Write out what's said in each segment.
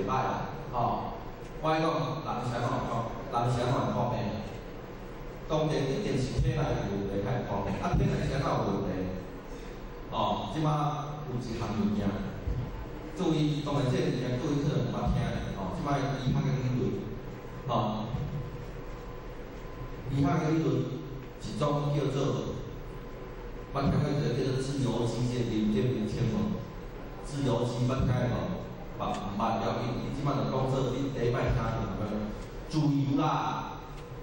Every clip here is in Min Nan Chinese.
袂歹啦，吼。我来讲，人是按怎讲？人是按怎会破病？當然一定是體內有問題才會破病，啊，體內是按怎有問題？哦，這擺有一項物件，注意，當然這个物件各位可能毋捌聽咧，哦，這擺醫學的理論，吼，醫學的理論一種叫做，捌聽過一個叫做自由基這個這個名稱無？自由基捌聽過無？捌毋捌要緊，你這擺就講做你第一擺聽著無？自由啦，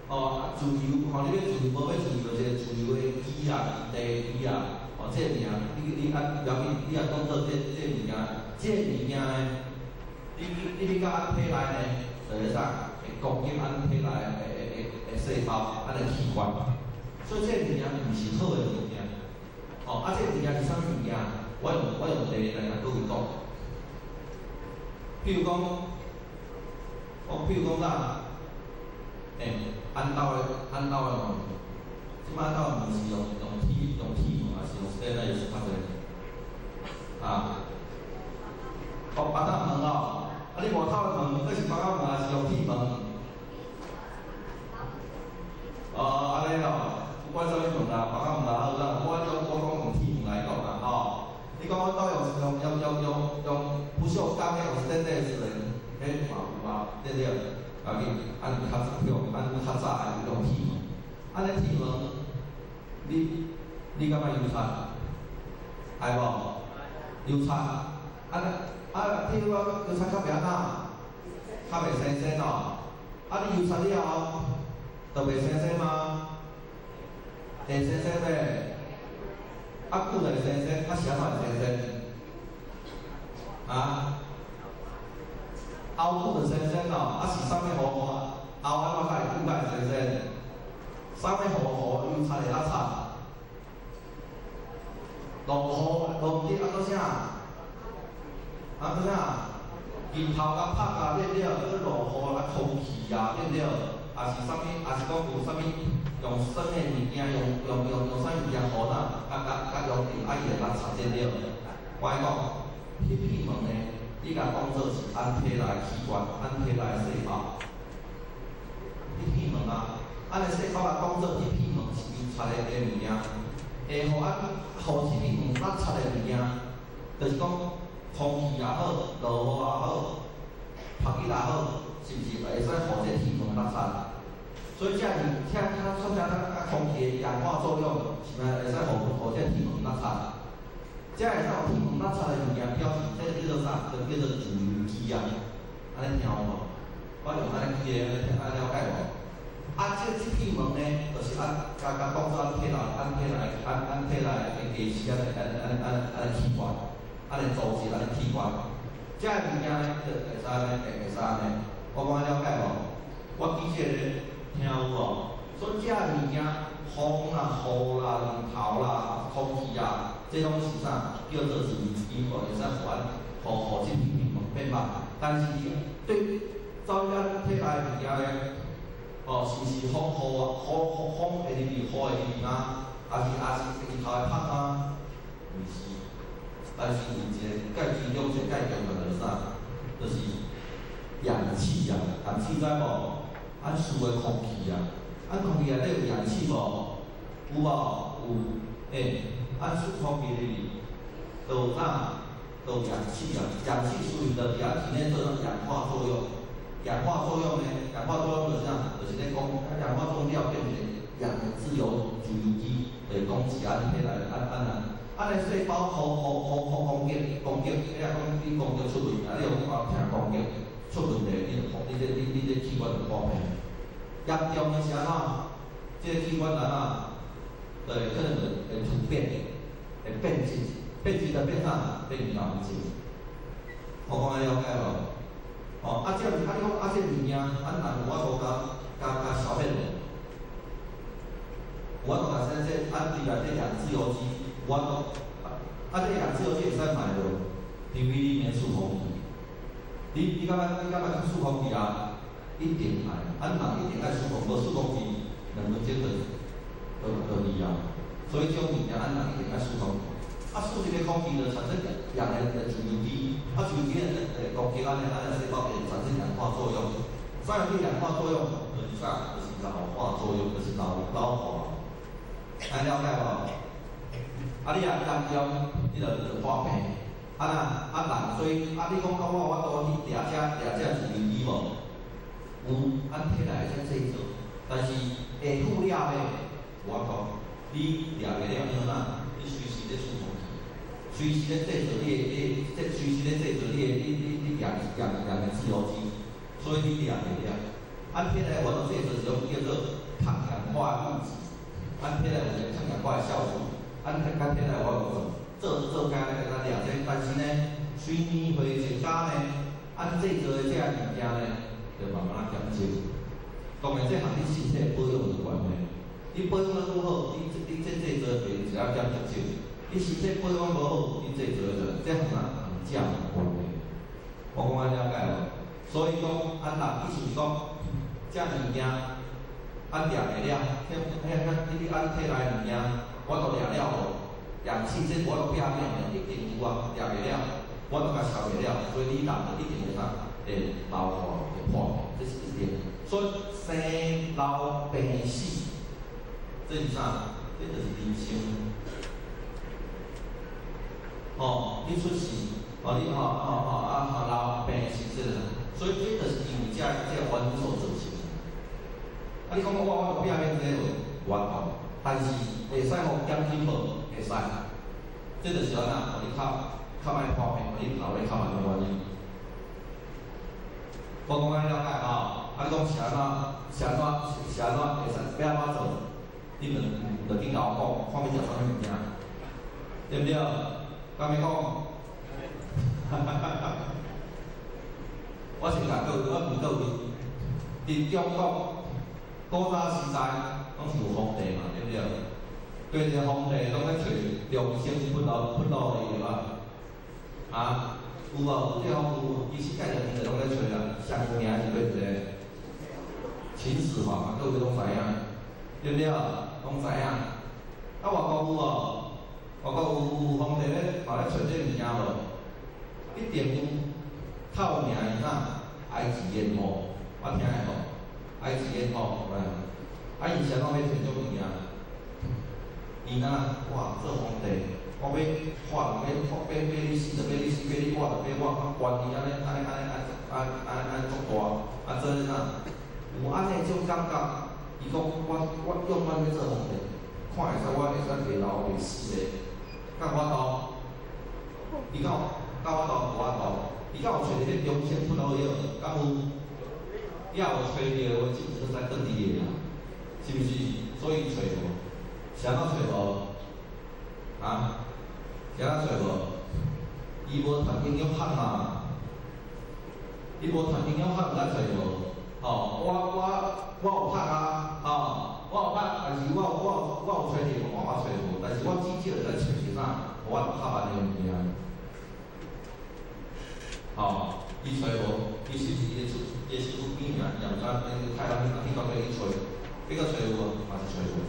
哦，自由，吼，你欲自由，無欲自由，就一個自由的基啊，地基啊，哦，這個名，你啊，要緊，你若講做這這物件，這個物件呢，你欲佮體內呢，就會啥？會攻擊咱體內的細胞，咱的器官。所以這個物件毋是好的物件。哦，啊，這個物件是啥物物件？我用例來共各位講。比如講，哦，比如講啥？欸，恁兜的門，這擺恁兜的門是用鐵門，還是用 stainless 較濟？啊？哦，白塔門哦，啊，你外口的門，閣是白塔門，還是用鐵門？哦，按呢哦，不管啥物門啦，白塔門也好啦，我講用鐵門來講啦，吼。你講阮兜用不鏽鋼的，用 stainless 的，彼嘛有啊，對不對？要緊，按較早用，按較早的用鐵門，按呢鐵門，你敢愛油漆？愛無？油漆，按呢啊，譬如講油漆較袂按怎？較袂生鉎哦。啊，你油漆了後，就袂生鉎嗎？會生鉎袂？啊，久就會生鉎，啊是按怎會生鉎？啊？後久就生鉎咯，啊是啥物予後按怎才會久才會生鉎？啥物予予油漆會落漆？落雨落雨啊，閣啥？啊，閣啥？日頭共曬啊，對不對？閣落雨啊，空氣啊，對不對？也是啥物？也是講有啥物用啥物物件，用啥物物件予咱，共用著，啊伊會落漆對不對？我來講，彼片門呢，你共當做是咱體內器官，咱體內細胞。彼片門啊，咱的細胞來當做彼片門是油漆的物件，會予咱予這片門落漆的物件，就是講空氣也好，落雨也好，曝日也好，是毋是會使予這鐵門落漆？所以這物聽聽說聽甲空氣的氧化作用，是毋是會使予予這鐵門落漆？這會使予鐵門落漆的物件，表示這叫做啥？就叫做自由基啊！按呢聽有無？我用按呢舉例，按呢了解無？啊，這片門呢，就是按共當做咱體內的家私按呢按按按按呢器官，按呢組織，按呢器官。這个物件呢，就會使按呢，會使按呢。我講了解無？我舉這個聽有無？所以這个物件，風啦、雨啦、日頭啦、空氣啊，這攏是啥？叫做自由基，會使予咱予這片門變歹。但是對走入咱體內物件呢，哦，是毋是風雨啊？風會入去，雨會入去嗎？抑是日頭會曬嗎？毋是。但是有一個介其中一個介重要的就是啥？就是氧氣啊！氧氣知無？咱吸的空氣啊，咱空氣內底有氧氣無？有無？有。欸，咱吸空氣入去，就有啥？就有氧氣啊！氧氣屬於就佇咱體內做氧化作用。氧化作用呢？氧化作用就是啥？就是咧講，氧化作用了變成氧的自由基，就是攻擊咱體內，按按啊，按呢細胞予攻擊，你若講你攻擊出問題，你有聽攻擊出問題，你就你這你你這器官就破病。嚴重的是按怎？這個器官按怎？就會可能會突變，會變質，變質就變啥？變癌症。我講會了解無？哦，啊，這啊你講啊，這物件，咱人有法度共共消滅無？有法度共這這按體內這氧自由基，有法度啊，這氧自由基會使賣無？除非你免吸空氣。你感覺較吸空氣啊？一定愛，咱人一定愛吸空，無吸空氣，2分鐘就去啊。所以這種物件，咱人一定愛吸空氣。啊，吸入的空氣就產生氧的自由基，啊，自由基會攻擊咱的細胞，會產生氧化作用。啥物氧化作用？就是啥？就是老化作用，就是老化。按了解無？啊，你若嚴重，你就破病。啊若啊人，所以啊，你講講我有法度去掠這自由基無？有，按體內會使製造，但是會付了的無法度，你掠袂了，因為啥？你隨時咧出空氣，隨時咧製造你的你，這隨時咧製造你的你你你氧氧氧的自由基，所以你掠袂了。按體內有法度製造一種叫做抗氧化物質，按體內有一個抗氧化的酵素，按體體內有法度做做工咧，會使掠這個，但是呢，隨年歲增加呢，按製造的這個物件呢，就慢慢減少。當然，這和你身體保養有關係。你保養得愈好，你這製造的病就要減較少。你身體保養無好，你製造的就這和咱食有關係。我講按了解無？所以講，按人意思是講，這物件按掠袂了，遐遐你按體內物件，我都掠了無？氧氣這無法度避免的，一定有啊，掠袂了，我都共消袂了，所以你人就一定會啥？會老化，會破病，這是一定。所以生老病死，這是啥？這就是人生。哦，你出世，哦，你吼吼吼啊，吼老病死這個，所以這就是因為這個原因所造成的。啊，你講我都避免這個無法度，但是會使予減輕無？會使。這就是按怎，予你較莫破病，予你老得較慢的原因。我講按了解吼，啊，你講是按怎？是按怎？是按怎？會使欲按怎做？你就緊共我講，看欲食啥物物件，對毋對？敢欲講？哈哈哈哈！我先共各位，我問各位，佇中國古早時代，攏是有皇帝嘛，對毋對？對，這個皇帝攏咧揣長生不老的藥啊，啊，有無？有這個有，其實界上面就攏咧揣啦，上有名是佗一個秦始皇嘛，各位攏知影，對毋對？攏知影。啊，外國有無？外國有皇帝咧，嘛咧揣這個物件無？一定有。較有名的啥？埃及艷後，我聽會無？埃及艷後，來，啊，伊是按怎欲揣這種物件？伊若哇做皇帝，我欲看人欲欲欲你死就欲你死，欲你活就欲活，權力按呢按呢按呢按按按足大，啊做啥？有按呢種感覺，伊講我永遠欲做皇帝，看會使我會使袂老袂死的，敢有法度？伊敢有敢有法度？無法度。伊敢有揣著彼長生不老藥？敢有？伊也有揣著的話，這毋是閣轉佇的啊？是毋是？所以揣無。是按怎揣無？啊？是按怎揣無？伊無讀營養學嘛？伊無讀營養學，會使揣無？吼，我有讀啊，吼，我有讀，但是我有揣著無？我嘛揣無，但是我至少會使揣著啥？予我較慢的物件。吼，伊揣無？伊是伊的出，伊的身軀邊爾，伊也毋知影那個太陽去到底去揣，彼個揣有無？嘛是揣無。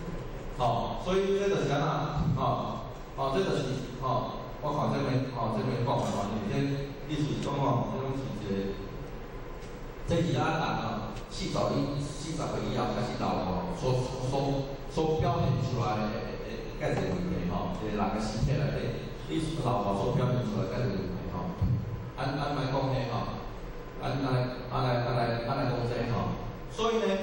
吼，所以這就是按怎？吼，吼，這就是吼，我看這邊吼，這邊講的吼，因為這意思是講吼，這攏是一個，這是咱人哦，40歲以後開始老化，所表現出來的蓋一個問題吼，一個人的身體內底，你老化所表現出來蓋一個問題吼。按按來講呢吼，按按來按來按來按來講這吼，所以呢，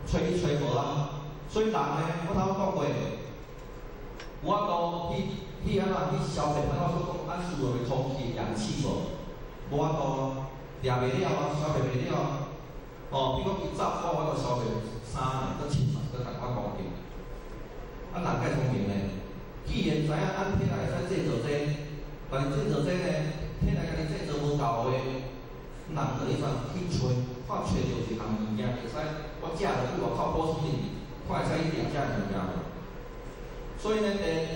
揣伊揣無啊。所以人呢，我頭講過，有法度去按怎去消滅，咱所講咱需要的空氣氧氣無？無法度，掠袂了啊，消滅袂了啊。哦，比如講伊走，我有法度消滅3年，閣7嘛是閣共款光景。啊，人介聰明呢，既然知影按體內會使製造這個，但是製造這個呢，體內家己製造無夠的，人就會怎去揣，看揣著一項物件，會使我食落去外口補充進去。看會使去掠這物件無？所以呢，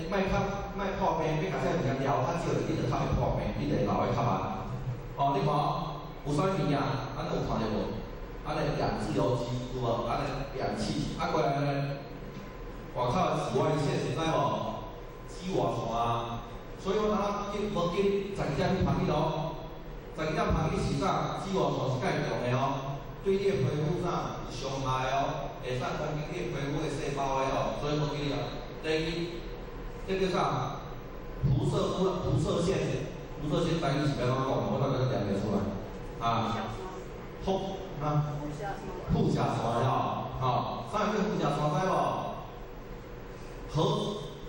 莫較莫破病，欲共這物件掠較少，你就較袂破病，你就會老得較慢。哦，你看有啥物物件？按呢有看著無？按呢氧自由基有無？按呢氧氣，啊過來呢，外口的紫外線，知無？紫外線啊。所以我頭先無記12點去拍去咯，十二點拍去是啥？紫外線是較強的哦，對你的皮膚啥有傷害哦，會使攻擊你的皮膚的細胞的哦，所以無記啊。第二，這叫啥？輻射輻輻射線，輻射線台語是欲按怎講？我大概念袂出來。啊，輻啊，輻射線吼，吼，啥叫輻射線知無？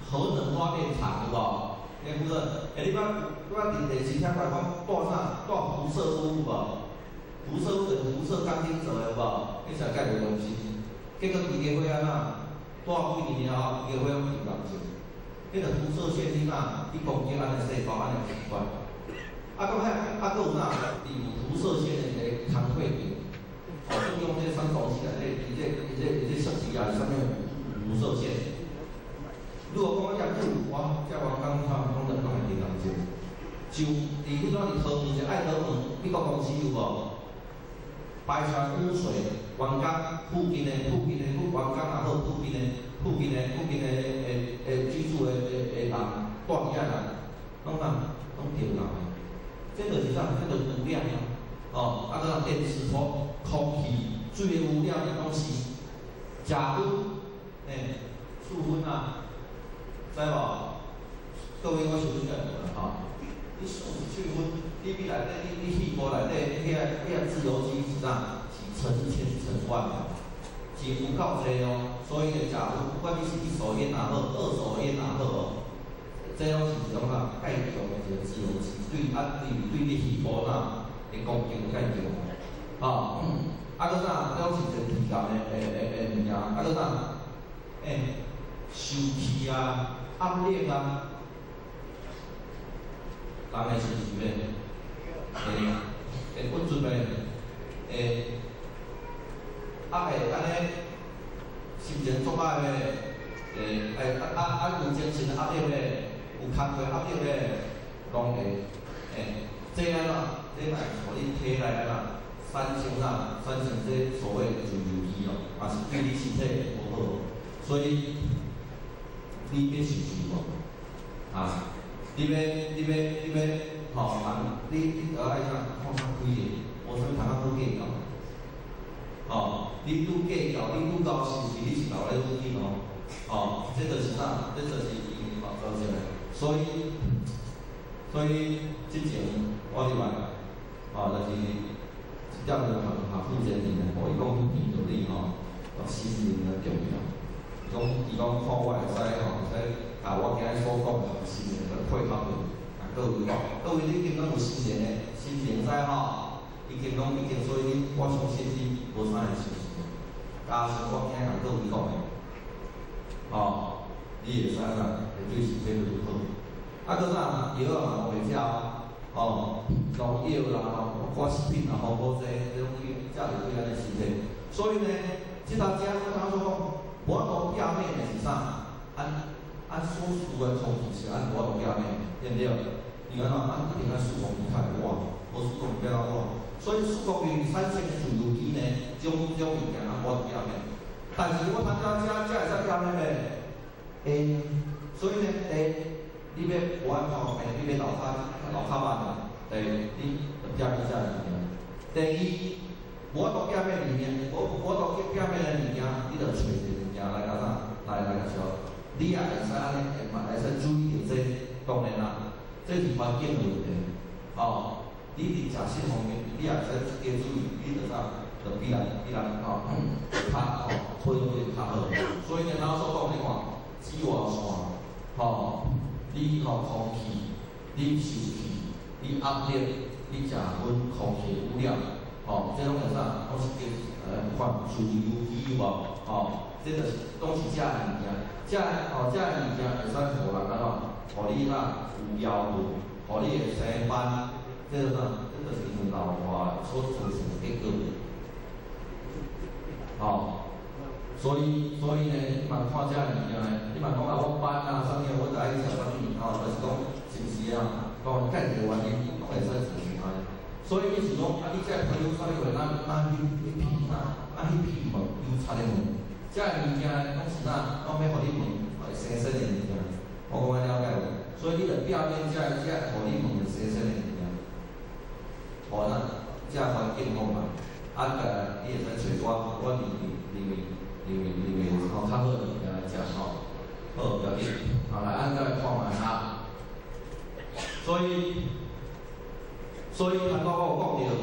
核能發電廠有無？那輻射，欸，你捌佇電視聽過講帶啥？帶輻射夫有無？輻射夫就是輻射鋼筋做的有無？彼啥蓋無良心？結果規家伙按怎？帶幾年了後，規家伙攏得癌症。彼個輻射線是啥？去攻擊咱的細胞，按呢奇怪。啊，閣遐，啊，閣有啥？佇有輻射線的一个工課頂，哦，就用這啥東西內底，伊這設施啊，啥物有輻射線？如果講遮久，我遮我講差講兩講會得癌症。就佇彼種佇桃園一個愛德蒙美國公司有無？排出來污水，員工附近的員工也好，附近的居住的人，住佇遐人，攏啥？攏著癌的。這就是啥？這就是污染啊！哦，啊，閣啥電磁波、空氣、水的污染攏是。食薰，欸，四薰啊，知無？各位，我想這個啦吼。你四喙薰，你鼻內底，你肺部內底，遐自由基是啥？是成千成萬的，是有夠濟哦。所以呢，食薰，不管你是一手煙也好，二手煙也好哦，這攏是一種啥？較強的一個自由基，對你肺部啥會攻擊較強。吼，啊，閣啥？這攏是一個致癌的物件。啊，閣啥？欸，受氣啊，壓力啊，人會是毋是袂？會鬱卒袂？會，啊會按呢，心情作歹袂？會，啊有精神壓力袂？有工課壓力袂？攏會，欸，這按怎？這嘛會予你體內按怎產生啥？產生這所謂自由基哦，嘛是對你身體無好。所以你欲受氣無？啊，你欲，吼，人你著愛啥？看較開咧，無啥物通啊好計較。吼，你愈計較，你愈𠢕受氣，你是老咧愈緊哦。吼，這就是啥？這就是因為造成的。所以之前我入來，吼，就是這點就學學傅先生的，哦，伊講彼道理吼，心靈的重要。伊講看我會使吼，會使共我今日所講的心靈來配合著。啊，各位講，各位你已經攏有心靈的，心靈知吼，已經攏已經，所以你我相信你無啥會相信。加上我今日共各位講的，吼，你會使啥？會對身體愈好。啊，閣啥？藥仔嘛袂食哦，農藥啦吼，寡食品啦，防腐劑，這種食入對咱的身體。所以呢，這當遮我頭所講，無法度避免的是啥？按所需的空氣是按無法度避免，對毋對？因為按怎？按一定愛4公里較會活，無四公里欲按怎活？所以4公里產生的自由基呢，種種物件按無法度避免。但是我通遮遮遮會使避免袂？會。所以呢，第一，你欲無按看病，你欲老較慢的，第一，你就避免遮个物件。第二，無法度避免物件，無法度避免的物件，你就揣一个物件來共啥？來共燒。你也會使按呢，嘛會使注意著這，當然啦，這是環境的問題，吼。你佇食食方面，你也會使加注意，你就啥？就比人吼較吼保養得較好。所以呢，咱所講你看，紫外線，吼，你吼空氣，你受氣，你壓力，你食薰，空氣污染，吼，這攏會啥？攏是叫款自由基有無？吼，這就是攏是遮个物件，遮吼遮個物件會使予人按怎？予你啥有憂鬱，予你會生斑，這個啥？這就是因為老化所造成的結果。吼，所以呢，你嘛看遮個物件呢，你嘛講啊，我斑啊，啥物，我就愛去食啥物，吼，就是講是毋是啊？講介一個原因，攏會使造成按呢。所以意思講，啊，你這個皮膚啥物貨，咱去鼻啥，咱去鼻聞油擦的聞，遮個物件攏是啥？攏欲予你聞會新鮮的物件，我講了解無？所以你著避免這予你問著新鮮的物件，予咱這環境好嘛？啊，你會使揣我，我認為吼較好的物件來食吼。好，無要緊，好來，按再來看覓哈。所以頭拄我有講著，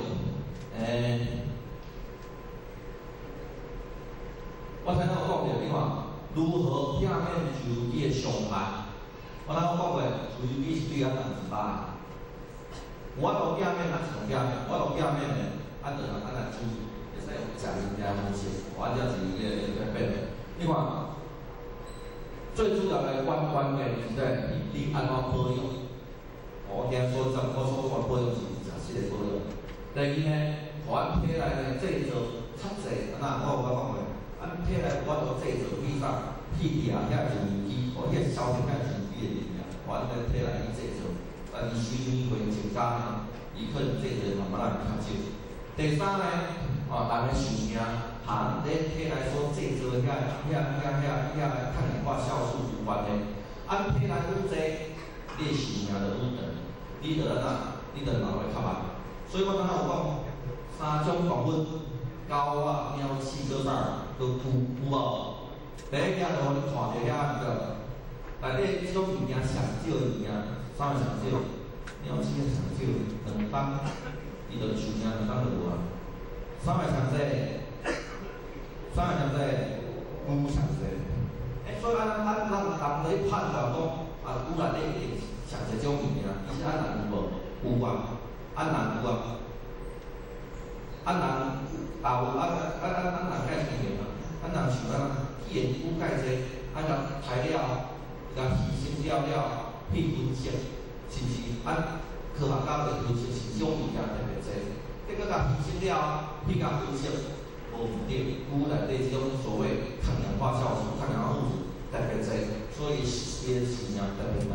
我頭拄有講著，你看如何避免自由基的傷害？我頭拄講過，自由基是對咱人是歹。有法度避免，啊是避免，有法度避免的，啊就按來注意，會使用食物件方式，按照自由基的變。你看，最主要的關鍵是在你按怎保養。我今日所講，我所講的保養是食食的保養。第二呢，予咱體內呢製造較濟，啊那我有講過，咱體內有法度製造去啥？去掠遐自由基，或遐消滅遐自由基的物件，予咱咧體內去製造。但是隨年歲增加呢，伊可能製造慢慢仔較少。第三呢，哦，人的壽命，含咧體內所製造的遐抗氧化酵素有關係。按體內愈濟，你的壽命就愈長，你就按怎？你就老得較慢。所以我剛才有講，三種動物，狗仔、貓、鼠、閣啥，閣龜，有無？第一件就予你看著遐個，內底這種物件上少的物件，啥物上少？貓鼠上少，2冬，伊就壽命2冬就無啊。啥物上濟？啥物上濟？龜上濟。所以按咱人咧判斷講，啊，龜內底一定上濟種物件，其實按人有無？有啊，按人有啊，按人也有按按按按人钙伤济嘛？按人想按怎？既然龜钙济，按共杀了，共犧牲了了，去分析，是毋是？按科學家會分析是種物件特別濟，結果共犧牲了，去共分析，無毋對，龜內底這種所謂抗氧化酵素、抗氧化物質特別濟，所以伊的壽命特別長。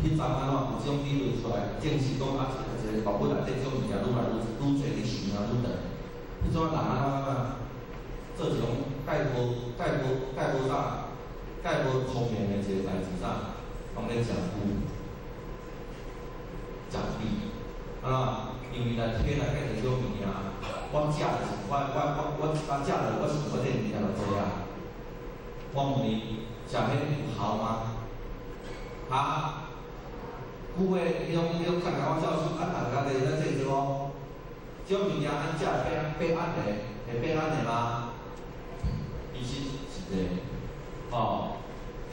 彼陣按怎有這種理論出來，證實講啊，一個動物內底這種物件愈來愈愈濟，你壽命愈長。彼種人按怎按怎做一種蓋無蓋無蓋無啥蓋無聰明的一個代誌啥，攏咧食龜、食豬，啊，因為內體內蓋這種物件，我食就是我我我我我食落，我想我這物件就濟啊。我問你，食彼有效嗎？啊？龜的彼種抗氧化酵素，按人家己咧製造哦。這種物件按食會變變暗的，會變暗的嗎？其實是這個，哦，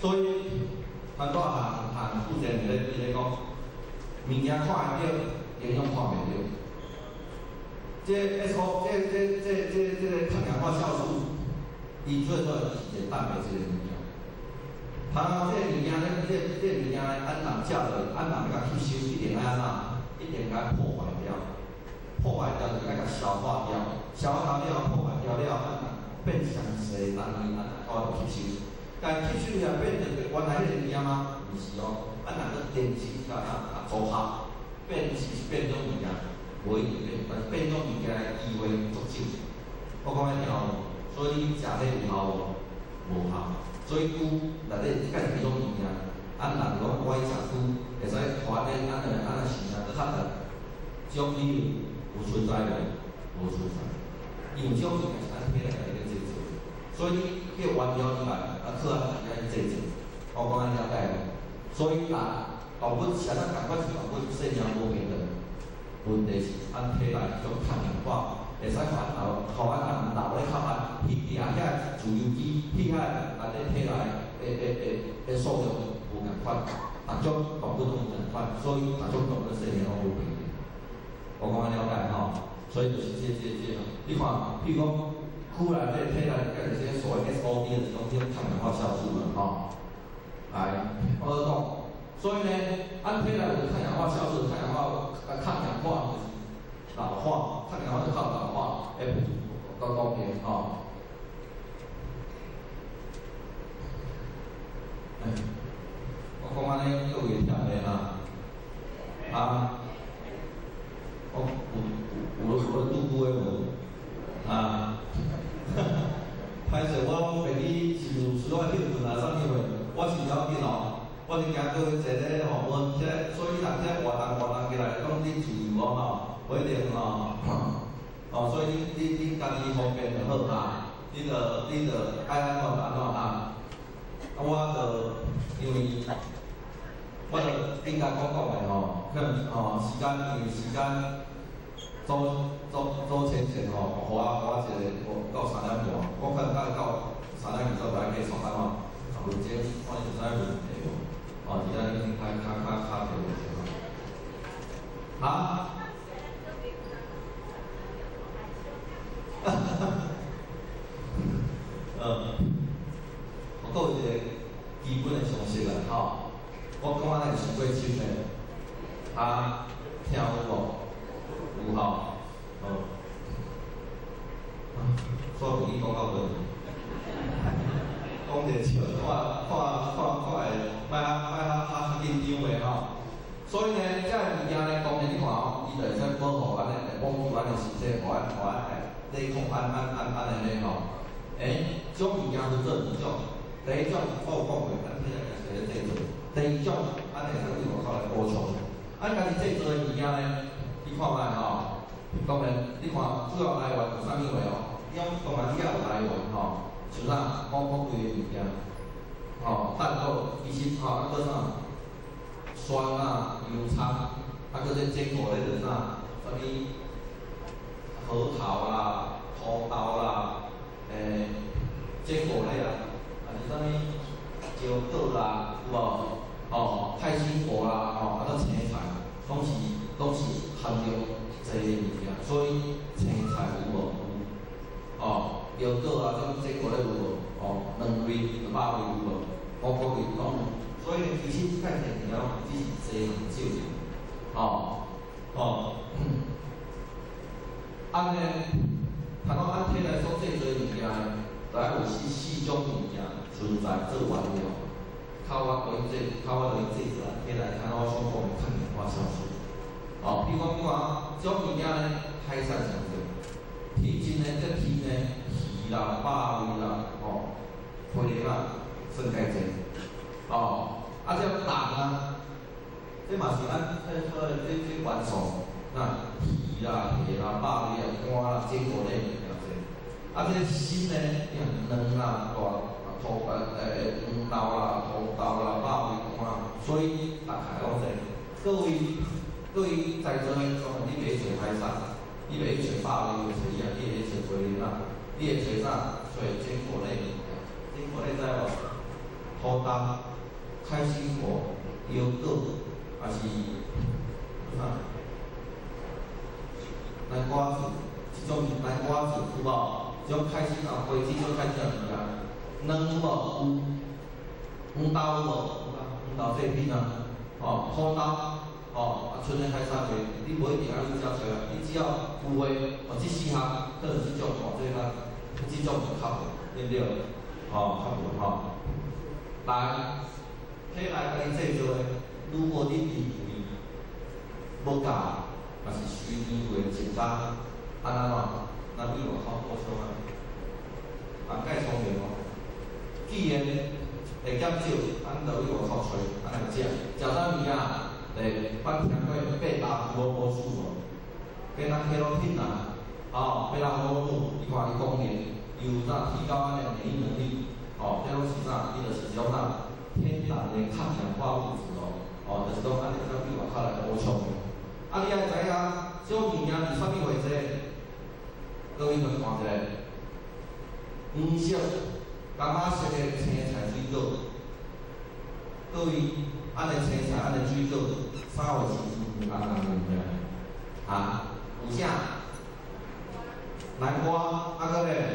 所以很多行行負責人咧，伊咧講，物件看會著，營養看袂著。這 SO 這這這這這個抗氧化酵素，伊最主要是一個蛋白質的物件。他這個物件咧，這物件咧，按人食落，按人欲共吸收，一定愛按怎？一定共破壞掉，破壞掉就愛共消化掉，消化掉了，破壞掉了，按變成細單位，按較好吸收。但吸收了變成原來彼個物件嗎？毋是哦，按人閣電子共啊組合，變是變種物件，無一定變，但是變種物件的機會足少。我講會聽無？所以你食彼有效無？無效。所以龜內底蓋這種物件，按人講我愛食龜，會使予按呢按呢按呢壽命閣較長。這種理論有存在無？無存在。因為這種物件是按體內家己咧製造，所以你去原料以外，啊，靠按家己製造。我講按了解無？所以啊，動物是按怎共款是動物生命無變的，問題是按體內這種抗氧化，會使予按老，予按人老咧較慢，去掠遐自由基，去遐內底體內的數量無仝款，逐種動物攏無仝款，所以逐種動物生命攏無變。我講按了解吼，所以就是這，你看，譬如講，龜內底體內蓋這些所謂 SOD 的這種抗氧化酵素嘛，吼，來，我閣講，所以呢，按體內有抗氧化酵素，抗氧化就是老化，抗氧化就靠老化會個貢獻吼。欸，我講按呢，閣有會聽袂啊？啊？我有咧拄久的無？啊？歹勢，我袂記是有需要興奮啊，啥物貨？以驚各位坐咧吼，無這，所以若這活動活動起來，攏恁自由哦吼，無一定吼，哦，所以恁家己方便就好哈。你著愛按怎就按怎哈。啊，我著因為我著應該講講的吼，可能吼時間因為時間，周周周淺淺吼，予我一個到3點半，我可能到3點20就來結束啊嘛。10分鐘，看有啥問題無？哦，而家已經較較較較提問題哈？哈哈我閣有一個基本的常識啦，吼。我講安尼會傷過深的，啊，聽有無？有吼，好。啊，煞袂記講到佗。講一個笑，看看看看會，莫較莫較較較緊張的吼。所以呢，這个物件呢，當然你看吼，伊就會使保護咱的，會保護咱的身體，予咱會抵抗按按按按呢咧吼。欸，這種物件分做兩種，第一種我有講過，咱體內是咧製造；第二種，咱會使對外口來補充。啊，家己製造的物件呢，你看覓吼？當然，你看主要來源有啥物話哦？你講當然你也有來源吼，像啥五穀類的物件，吼，蛋豆其實吼，啊，閣啥蒜啊、油葱，啊，閣這堅果類的啥，啥物核桃啦、土豆啦，堅果類啊，啊是啥物蕉果啦，有無？哦，開心果啦，吼，啊，閣青菜，攏是含量濟的物件，所以青菜有無？有，哦，腰果啊，這種堅果類有無？哦，卵類、肉類有無？五穀類攏有，所以其實較濟物件攏只是濟和少爾，哦，哦，按呢，談講按體內所製造的物件，就愛有四種物件存在做原料，較我可以製，較我可以製造體內較我所講的抗氧化酵素。哦，比如講你看，這種物件呢，海產上濟，皮筋呢，這皮呢，魚啦、肉類啦，吼，花啦，算較濟。哦，啊，這蛋啊，這嘛是咱這這這元素，那魚啦、蝦啦、肉類啊、肝啦、堅果類物件濟。啊，這鋅呢，你看卵啦、大土黃豆啦、土豆啦、肉類肝，所以逐項攏濟。各位各位在座的，當然你袂去揣海產，你袂去揣肉類，揣啥？你會去揣花苓仔，你會揣啥？揣堅果類物件，堅果類知無？土豆、開心果、腰果，抑是啥？南瓜子，這種南瓜子有無？這種開心啊，果子這種開心啊物件，卵有無？有，黃豆有無？黃豆製品啊，哦，土豆，哦，啊，賰的海產的，你無一定愛去遮揣啊，你只要有的，哦，這四項可能這種哦，這較這種就較無，對毋對？哦，較無吼。來，體內家己製造的，如果你年歲無夠，嘛是隨年歲增加，按怎？咱對外口補充啊，啊，蓋聰明哦。既然會減少，咱就對外口揣，按來食，食啥物件？欸，捌聽過貝達胡蘿蔔素無？貝達茄羅汀啊，哦，貝達胡蘿蔔，你看伊功能，有啥提高咱的免疫能力，哦，這攏是啥？伊就是一種啥？天然的抗氧化物質哦，哦，就是講按呢會使對外口來補充的。啊，你愛知影，這種物件佇啥物貨濟？各位來看一下，黃色、柑仔色的青菜水果，各位，按呢青菜，按呢水果，啥貨是黃紅紅的物件？啊，有啥？南瓜，啊閣咧？